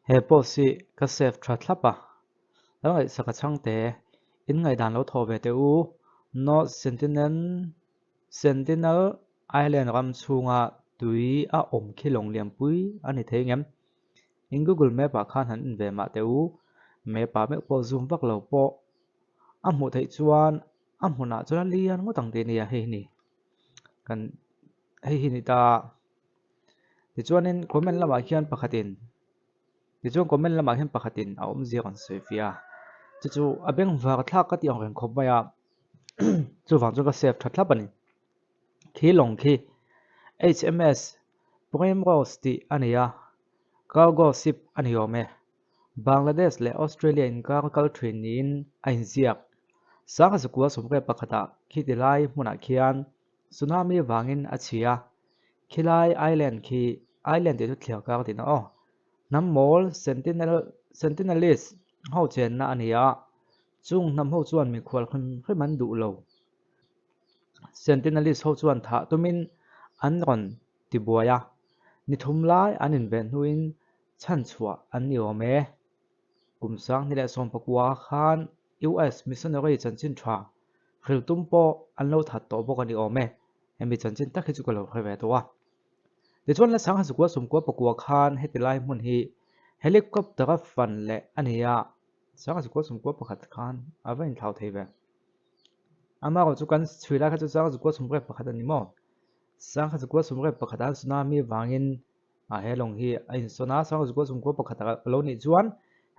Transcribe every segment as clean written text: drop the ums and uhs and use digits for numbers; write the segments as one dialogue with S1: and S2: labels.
S1: He post hi ka save tha thlap a, lo ngaihsak a chhang te, in ngaihdan lo thawh ve teh u, North Sentinel Sentinel Island ram chhunga tui a awm khi lawng lianpui a ni thei ngem? In Google Map ah khan han en ve mah teh u, map ah meuh pawh zoom vak lo pawh a hmuh theih chuan a hmunah chuan a lian ngawt ang tih a nia hei hi ni kan hei hi ni ta. Tichuanin comment lamah khian pakhatin tichuan comment lamah hian pakhatin a awmzia kan sawi fiah a chu chu a bengvar thlak ka tih ang reng khawp mai a chuvang chuan ka save tha thlap a ni. Khi lawng khi HMS Primrose tih a ni a cargo ship a ni awm e. Bangladesh leh Australia inkar kal thin niin a inziak. Sangha zakua sawmriat pakhatah khi ti lai hmunah khian Tsunami vangin a chhi a, khilai island khi island tih chu thliar kar tihna aw. Hnam mawl Sentinel Sentinelese ho chenna a ni a, chung hnam ho chuan mikhual hrim hrim an duh lo. Sentinelese ho chuan thah tumin an rawn tibuai a, ni thum lai an inven hnuin chhanchhuah an ni awm e. Kum sanghnih leh sawmpakua khan US missionary chanchin tha hril tum pawh an lo that tawh bawk a ni awm e, hemi chanchin tak hi chu ka lo hre ve tawh a. Tichuan la Sangha Zukua Sumkua pakua khan heti lai hmun hi helicopter a fan leh a ni a, Sangha Zukua Sumkua pakhat khan a va inthlau thei ve. Amaherawhchu kan chhui lai kha chu Sangha Zukua Sumriat pakhat a ni maw? Sangha Zukua Sumriat pakhat a tsunami vangin A he lawng hi a insawn a, Sangha Zukua Sumkua pakhat a lo nih chuan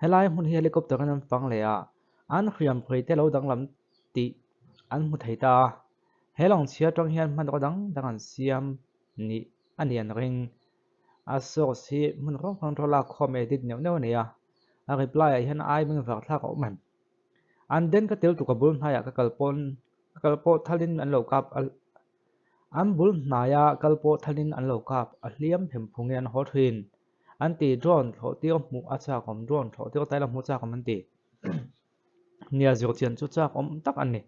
S1: helai hmun hi helicopter in an fang leh a, an hriam phei te lo danglam tih an hmu thei ta a. He lawng chhia atang hian hmanraw dang dang an siam nih a ni an ring. A source hi hmun hrang hrang atanga lak khawm edit neuh neuh a ni a, a reply ah hian ai beng var thlak a awm em? An den ka tel tuk a bul hnaiah ka kal pawn ka kal pawh thalin an lo kap a An bul hnaia kal pawh thalin an lo kap, a hliam phem phungin an haw thin. An ti, Drone thlawh tir hmuh a chak awm, drone thlawh tir taila hmuh chak awm an ti. Nia zir chian chu chak awm tak an ni.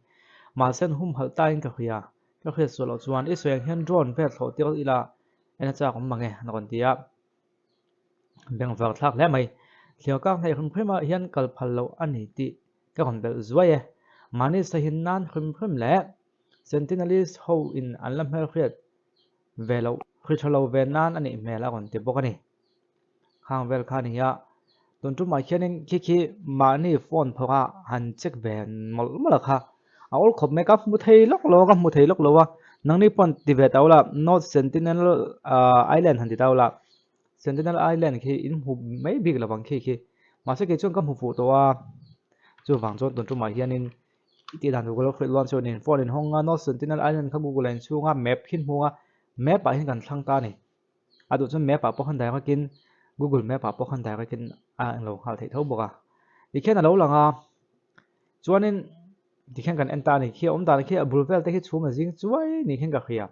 S1: Mahse an humhalh tain ka hria, ka hriat suah loh chuan i sawi ang hian drone vel thlawh tir ila en a chak awm mang e, an rawn ti a. Bengvar thlak hle mai. Thliar kak hnaih hrim hrim ah hian kal phal loh a ni tih ka rawn belh zuai e. Mahni sahin nan hrim hrim leh Sentinelese ho in an la hmelhriat ve loh hri tha lo ve nan a nih hmel a rawn ti bawk a ni. Khang vel kha a ni a, tun tumah khianin khi khi mahni phone phawrh a han check ve mawlh mawlh a kha a awl khawp mai ka hmu thei lawk lo a ka hmu thei lawk lo a nangni pawn ti ve tau la North Sentinel Island han ti tau la Sentinel Island khi in hmu mai bik lovang khi khi mahse kei chuan ka hmu fuh tawh a chuvang chuan tun tumah hianin I tih dan tur ka lo hrilh luan chuan in phone in hawng a North Sentinel Island kha Google ah in chhung a map khi hmung a map ah hian kan thlang ta a ni a duh chuan map ah pawh khan direct in Google map ah pawh khan direct in a lo nghal theih tho bawk a tikhian a lo lang a chuanin tikhian kan en ta a ni khi a awm dan khi a bul vel te khi chhum a zing chuai ni khian ka hria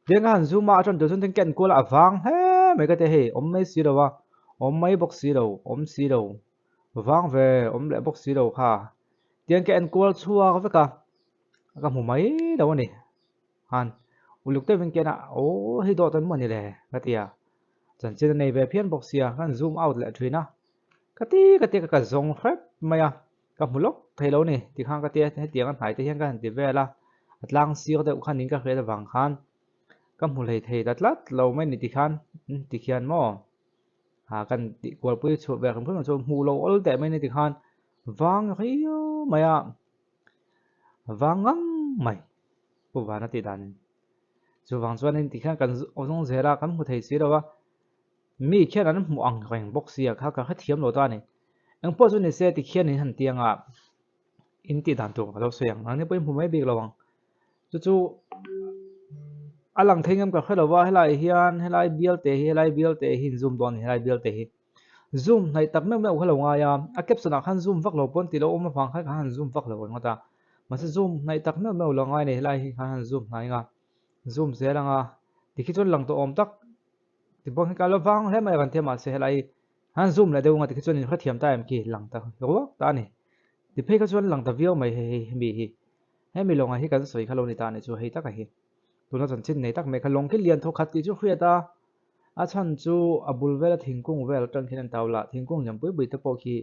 S1: tiang ka han zoom a a tan tur chuan tin ka en kual a a vang hle mai ka tia hei awm mai si lo a awm mai bawk si lo awm si lo. Vang ve awm leh bawk si lo kha. Tiang ka en kual chhuak vek a, ka hmu mai lo a ni. Han uluk deuhin ka en a, aw hei dawt an maw ni le ka ti a. Chanchin a nei ve phian bawk sia, ka han zoom out leh thin a. Ka ti ka ti ka zawng hrep mai a, ka hmu lawk thei lo a ni tikhan ka ti a, hetiang a hnai te hian ka han ti vel a, a tlang sir deuh khan in ka hriat avang khan ka hmu hlei thei ta tlat lo mai a ni tikhan, tikhian maw. Ah kan tih kualpui chhuah ve hrim hrim ang chu hmuh lo awl teh mai ni tikhan vang riau mai a vang ngang mai pu vana tih danin chuvang chuanin tikhian kan zawng zel a kan hmu thei si lo a mi khian an hmuh ang reng bawk sia kha ka hrethiam lo ta a ni engpawh chu ni se tikhian in han tiang a in tih dan tur ka lo sawi ang nangni pawhin hmu mai bik lo ang. Chu chu a lang thei ngam ka hre lo va helai hian helai bial te hi helai bial te hi in zoom dawn a ni helai bial te hi zoom hnaih tak meuh meuh kha lo ngai a a caption ah khan zoom vak lo pawn tih lo awm avang khan ka han zoom vak lo ringawt a mahse zoom hnaih tak meuh meuh lo ngai a ni helai hi khan han zoom hnai ang a zoom zel ang a tikhi chuan lang tawh awm tak tibuan hi ka lo vang hle mai a kan tia mahse helai han zoom leh deuh ang a tikhi chuan in hrethiam ta em khi lang ta ruak ta a ni tiphei kha chuan lang ta viau mai hei hei hemi hi. Hemi lawngah hi kan sawi kha lo ni ta a nih chu hei taka hi. Tuna chanchin nei tak mai kha lawng khi lian thaw khat tih chu hriat a. A chhan chu a bul vela thingkung vel atang khian an tau la, thingkung lian pui pui te pawh khi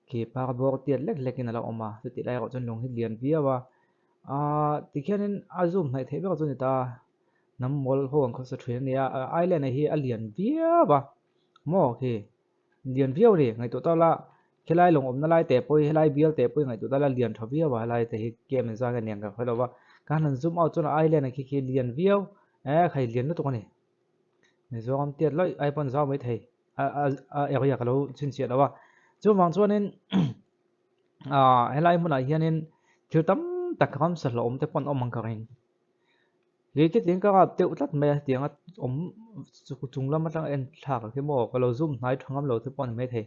S1: khi par bawr tiat lek lek in a lo awm a, chutih lai erawh chuan lung hi lian viau a, aaa tikhianin a zoom hnaih theih ber chu a ni ta, hnam mawl ho ang khawsa thin a ni a, island hi a lian viau a maw khi lian viau a ni ngaihtuah ta la helai lawng awmna lai te pawh hi helai bial te pawh hi ngaihtuah ta la lian tha viau a helai te hi game in zang aniang ka hre lo va ka han zoom out chuan island khi khi lian viau eh khai lian lutuk a ni. Mizoram tiat lawih ai pawn zau mai thei a a area ka lo chhinchhiah lo a chuvang chuanin ah helai hmunah hianin thil tam tak ramsa hlauhawm te pawh an awm ang ka ring lei te tling ka rap deuh tlat mai a tianga awm chung lam atanga en thlak ang khi maw ka lo zoom hnai tha ngam lo te pawh a ni maithei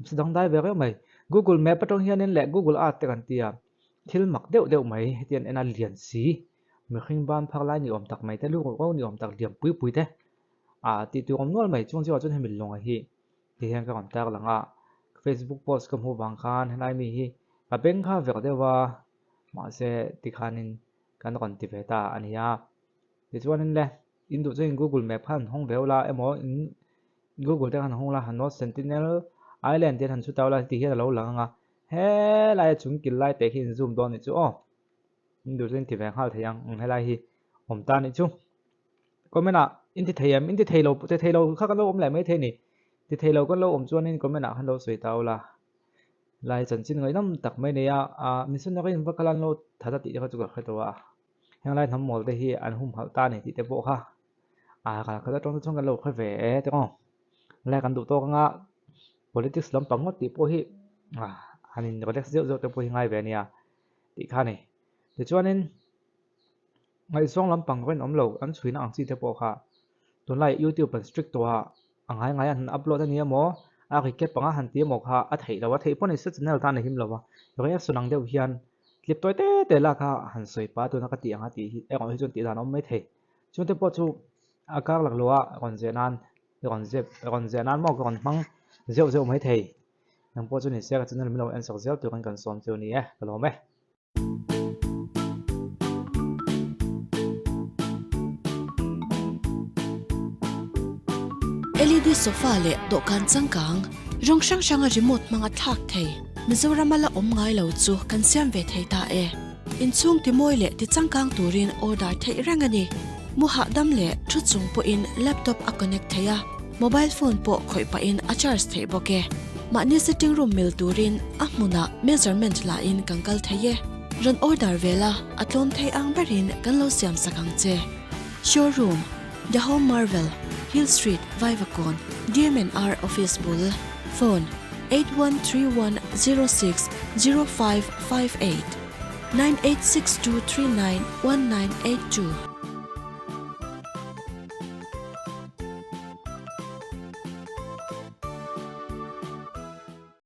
S1: chu dangdai ve reuh mai google map atang hianin leh google earth te kan ti a thil mak deuh deuh mai hetiang en a lian si. Mihring ban phak lai ni awm tak mai te, lu ruh ro ni awm tak lian pui pui te ah tih tur awm nual mai. Chung chiah chuan hemi lawngah hi ti hian ka rawn tar lang a, Facebook post ka hmuh vang khan helai mi hi ka beng kha vek deuh a, mahse tikhanin kan rawn ti ve ta a ni a. Tichuanin le in duh chuan Google Map khan hawng ve ula emaw in Google te khan hawng ula han North Sentinel Island te han chhu ta ula ti hian a lo lang ang a, helai a chung kil lai te khi in zoom dawn anih chu aw. In duh chu in ti ve nghal thei ang eng helai hi awm ta anih chu. Comment ah in ti thei em in ti thei lo ti thei lo kha kan lo awm leh mai thei a ni. Ti thei lo kan lo awm chuanin comment ah khan lo sawi ta ula. Helai chanchin ngaihnawm tak mai nei a ah missionary in va kal an lo that a tih te kha chu ka hre tawh a. Heng lai hnam mawl te hi an humhalh ta a ni tih te pawh kha ah kal khat atang te chuan kan lo hre ve e tiraw. Helai kan duh tawk anga politics lampang ngawt tih pawh hi ah han in relax zeuh zeuh te pawh hi ngai ve a nia. tih kha a ni. Tichuanin ngaihzawng lampang rinawm lo an chhuina ang chi te pawh kha tunlai youtube an strict tawh a, a ngai ngai an han upload a ni emaw a recap anga han ti emaw kha a theih loh a, theih pawh ni se channel tan a him lo va, reaction ang deuh hian clip tawi te te lak a han sawi pah tuna ka tih ang a tih hi erawh hi chuan tih dan a awm mai thei. Chungte pawh chu a kar lak loh a rawn zeh nan rawn zep rawn zeh nan maw ka rawn hmang zeuh zeuh mai thei. Nang pawh chu ni se ka channel min lo en sak zel turin kan sawm chu a ni e, ka lawm e.
S2: LED sofa leh dawhkan changkang, rawng hrang hranga remote hmanga thlak thei, Mizorama la awm ngai lo chu kan siam ve thei ta e. Inchhung timawi leh tichangkang turin order theih reng a ni. Mu hahdam leh thu chung pawhin laptop a connect thei a. Mobile phone pawh khawih pahin a charge theih bawk e. Mahni sitting room mil turin a hmunah measurement lahin kan kal thei e. Rawn order ve la, a tlawm thei ang berin kan lo siam sak ang che. Showroom, The Home Marvel, Hill Street, Vaivakawn, DMNR Office bul, Phone, 813106 0558, 9862391982.